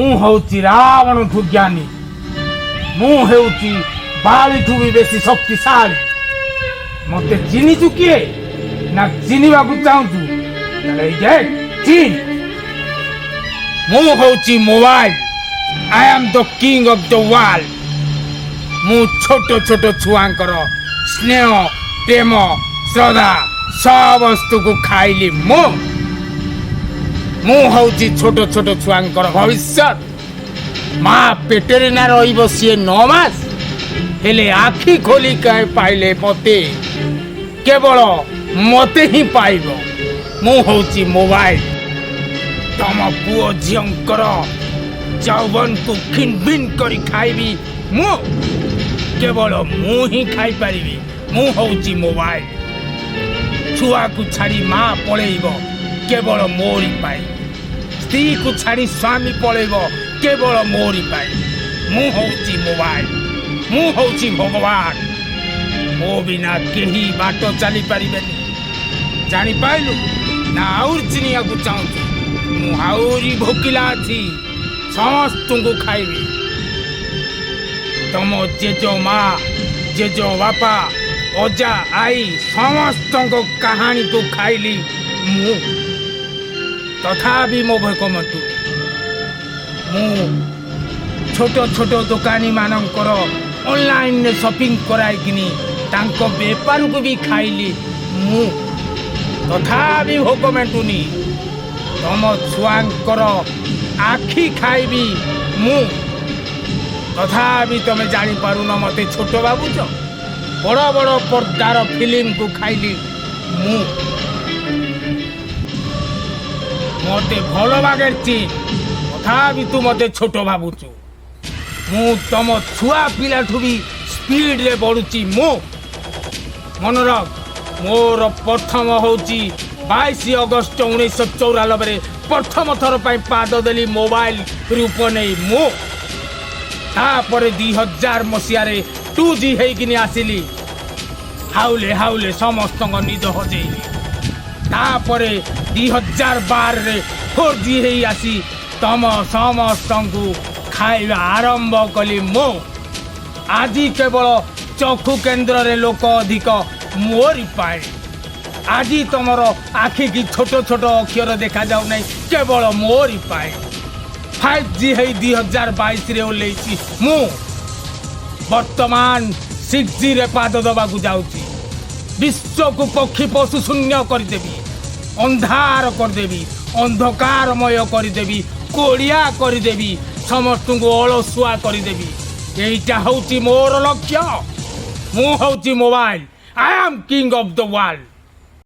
ମୁଁ ହେଉଛି ରାବଣଠୁ ଜ୍ଞାନୀ, ମୁଁ ହେଉଛି ବାଳିଠୁ ବି ବେଶୀ ଶକ୍ତିଶାଳୀ। ମତେ ଚିହ୍ନିଛୁ କିଏ ନା ଚିହ୍ନିବାକୁ ଚାହୁଁଛୁ? ତାହେଲେ ଏଇ ଦେଖ, ଚିହ୍ନ। ମୁଁ ହେଉଛି mobile. I am the king of the world. ମୁଁ ଛୋଟ ଛୋଟ ଛୁଆଙ୍କର ସ୍ନେହ, ପ୍ରେମ, ଶ୍ରଦ୍ଧା ସମସ୍ତକୁ ଖାଇଲି ମୁଁ। ମୁଁ ହଉଛି ଛୋଟ ଛୋଟ ଛୁଆଙ୍କର ଭବିଷ୍ୟତ। ମା ପେଟରେ ନା ରହିବ ସିଏ 9 ମାସ, ହେଲେ ଆଖି ଖୋଲି କାହିଁ ପାଇଲେ ମତେ, କେବଳ ମତେ ହିଁ ପାଇବ। ମୁଁ ହଉଛି ମୋବାଇଲ। ତମ ପୁଅ ଝିଅଙ୍କର ଯୌବନକୁ ଖିନଭିନ କରି ଖାଇବି ମୁଁ। କେବଳ ମୁଁ ହିଁ ଖାଇପାରିବି। ମୁଁ ହଉଛି ମୋବାଇଲ। ଛୁଆକୁ ଛାଡ଼ି ମା ପଳେଇବ କେବଳ ମୋରି ପାଇଁ। ସ୍ତ୍ରୀକୁ ଛାଡ଼ି ସ୍ୱାମୀ ପଳେଇବ କେବଳ ମୋରି ପାଇଁ। ମୁଁ ହଉଛି ମୋବାଇଲ। ମୁଁ ହଉଛି ଭଗବାନ। ମୋ ବିନା କେହି ବାଟ ଚାଲିପାରିବେନି। ଜାଣିପାଇଲୁ ନା ଆହୁରି ଚିହ୍ନିବାକୁ ଚାହୁଁଛୁ? ମୁଁ ଆହୁରି ଭୋକିଲା ଅଛି, ସମସ୍ତଙ୍କୁ ଖାଇବି। ତମ ଜେଜ ମା, ଜେଜ ବାପା, ଅଜା ଆଈ ସମସ୍ତଙ୍କ କାହାଣୀକୁ ଖାଇଲି ମୁଁ। ତଥାପି ମୋ ଭୋକ ମଣ୍ଟୁନି। ମୁଁ ଛୋଟ ଛୋଟ ଦୋକାନୀ ମାନଙ୍କର ଅନଲାଇନରେ ସପିଂ କରାଇକିନି ତାଙ୍କ ବେପାରକୁ ବି ଖାଇଲି ମୁଁ। ତଥାପି ଭୋକ ମେଣ୍ଟୁନି। ତମ ଛୁଆଙ୍କର ଆଖି ଖାଇବି ମୁଁ। ତଥାପି ତମେ ଜାଣିପାରୁନ, ମତେ ଛୋଟ ଭାବୁଛ। ବଡ଼ ବଡ଼ ପର୍ଦ୍ଦାର ଫିଲ୍ମକୁ ଖାଇଲି ମୁଁ। ମତେ ଭଲ ବାଗେର ଚିହ୍ନ, ତଥାପି ତୁ ମତେ ଛୋଟ ଭାବୁଛୁ। ମୁଁ ତମ ଛୁଆ ପିଲାଠୁ ବି ସ୍ପିଡରେ ବଢୁଛି ମୁଁ। ମନେ ରଖ, ମୋର ପ୍ରଥମ ହଉଛି 22 ଅଗଷ୍ଟ 1994ରେ ପ୍ରଥମ ଥର ପାଇଁ ପାଦ ଦେଲି ମୋବାଇଲ ରୂପ ନେଇ ମୁଁ। ତାପରେ 2000 ମସିହାରେ 2G ହେଇକିନି ଆସିଲି। ହାଉଲେ ହାଉଲେ ସମସ୍ତଙ୍କ ନିଦ ହଜେଇଲି। ତାପରେ 2012ରେ 4G ହେଇ ଆସି ତମ ସମସ୍ତଙ୍କୁ ଖାଇବା ଆରମ୍ଭ କଲି ମୁଁ। ଆଜି କେବଳ ଚକ୍ଷୁ କେନ୍ଦ୍ରରେ ଲୋକ ଅଧିକ ମୋରି ପାଇଁ। ଆଜି ତମର ଆଖିକି ଛୋଟ ଛୋଟ ଅକ୍ଷର ଦେଖାଯାଉ ନାହିଁ କେବଳ ମୋରି ପାଇଁ। 5G ହେଇ 2022ରେ ଓହ୍ଲେଇଛି ମୁଁ। ବର୍ତ୍ତମାନ 6Gରେ ପାଦ ଦେବାକୁ ଯାଉଛି। ବିଶ୍ୱକୁ ପକ୍ଷୀ ପଶୁ ଶୂନ୍ୟ କରିଦେବି, ଅନ୍ଧାର କରିଦେବି, ଅନ୍ଧକାରମୟ କରିଦେବି, କୋଡ଼ିଆ କରିଦେବି, ସମସ୍ତଙ୍କୁ ଅଳସୁଆ କରିଦେବି। ଏଇଟା ହେଉଛି ମୋର ଲକ୍ଷ୍ୟ। ମୁଁ ହେଉଛି mobile. I am king of the world.